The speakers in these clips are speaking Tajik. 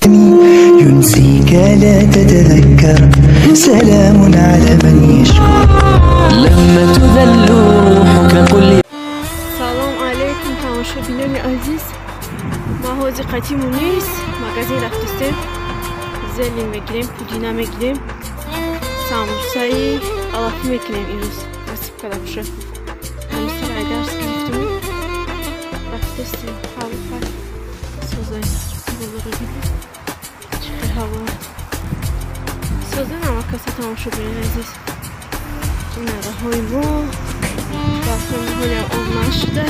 ينسيك لا تتذكر سلام على من يشكر لما تذل روحك قل. Салом алейкум, тамошобинони азиз. Ма ҳозир қатъи Мунис магазин рафтистем. Зелень мегирем, пудина мегирем, самбусаи алафӣ мекунем имрӯз. Насиб када боша. Ҳамисара дарс гирифтем. Рафтистем. Ҳаво созай. Бозора бибин. Чӣ хел ҳаво. Созай ҳама каса тамошобинони азиз. Нараҳои мо барфони ҳолиам об нашуда.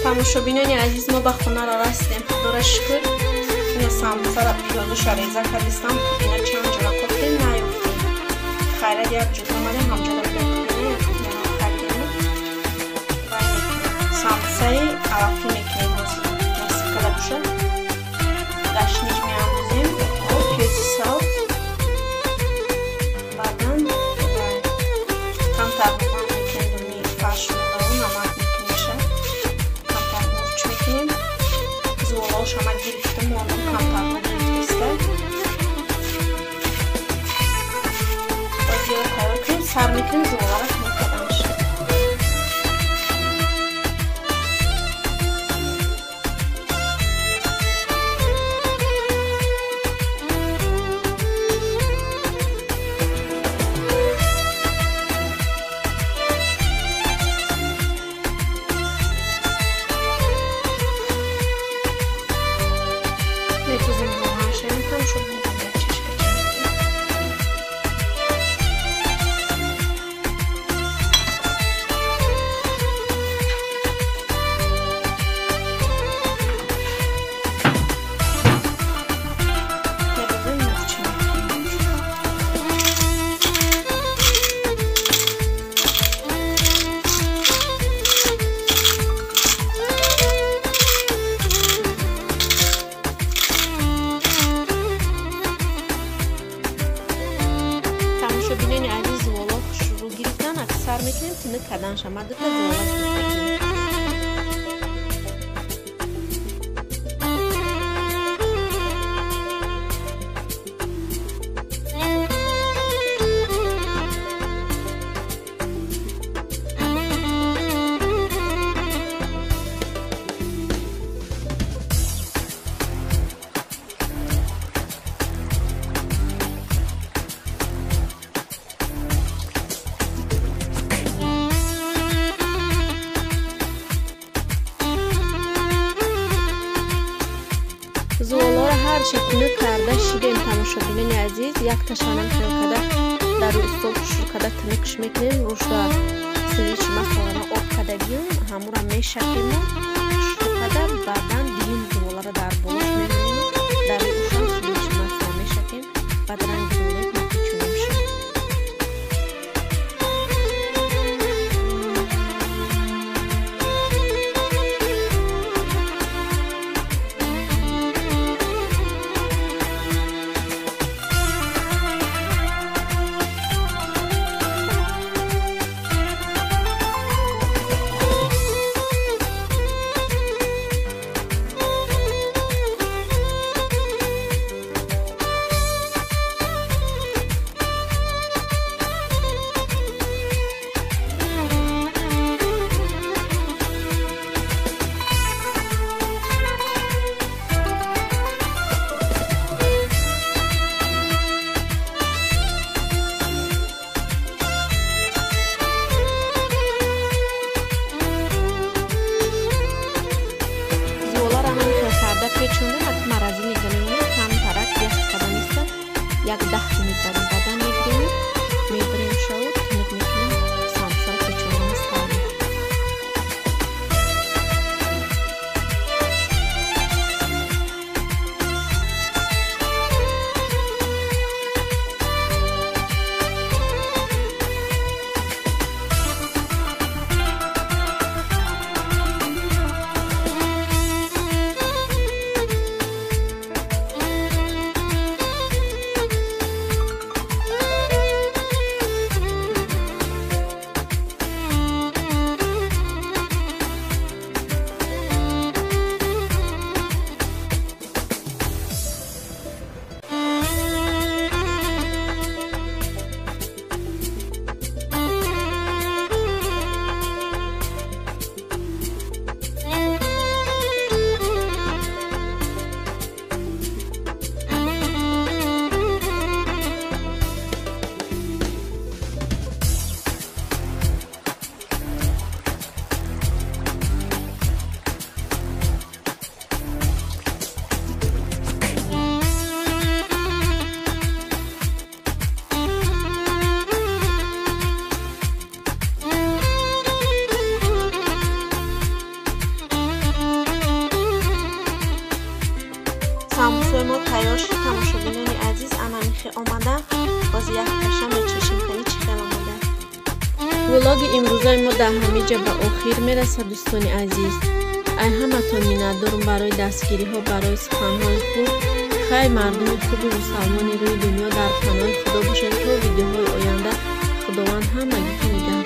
Тамошобинони азиз, мо ба хонаро расидем. Худоро шукр. Ина самбусара пиёзуша реза кардистам. Пудина чанд ҷора кофтем, наёфтем. Хайрат як ҷуз омадем, ҳамҷода пудина, як пудина харидем. Самбусаи алафӣ мекунем ҳозир. Насиб када боша. Гашнич меандозем, пиёзи сабз. Баъдан камтар равған мекунем, думи фарш медарон, намак мекунем. Зуволаошама гирифтам, мондам камтарно гирифтеста. Бозиро тайёр кунем, сар мекунем зуволаро кунем каданш. Метозем равғаншавем, тамошо. Тамошобинони азиз, зуволо хушрӯ гирифтан, аксар мекунем тинук карданша. Ма дута зувола гирифтагим. Зуволоро ҳарша тинук карда шидем, тамошобинони азиз. Як ташанам хел када дар устол хушрӯ када тинукш мекунем. Рӯшда сливочное маслоро об када биём, ҳамура мешакему хушрӯ када, баъдан дуюм зуволаро дар болош мемонем. Дар рӯшам сливочное масло мешакем, баъд ранги зуволаи мепечонем. Самбусои мо тайёр шуд, тамошобинони азиз. Ана михе омада, боз як таша мечашем, кани чӣ хел омада. Влоги имрӯзаи мо дар ҳамин ҷа ба охир мерасад, дӯстони азиз. Ай ҳаматон миннатдорум барои дастгириҳо, барои суханҳои хуб. Хай, мардуми хуби мусалмони рӯи дунё, дар паноҳи Худо бошед то видеоҳои оянда. Худованд ҳамагитон.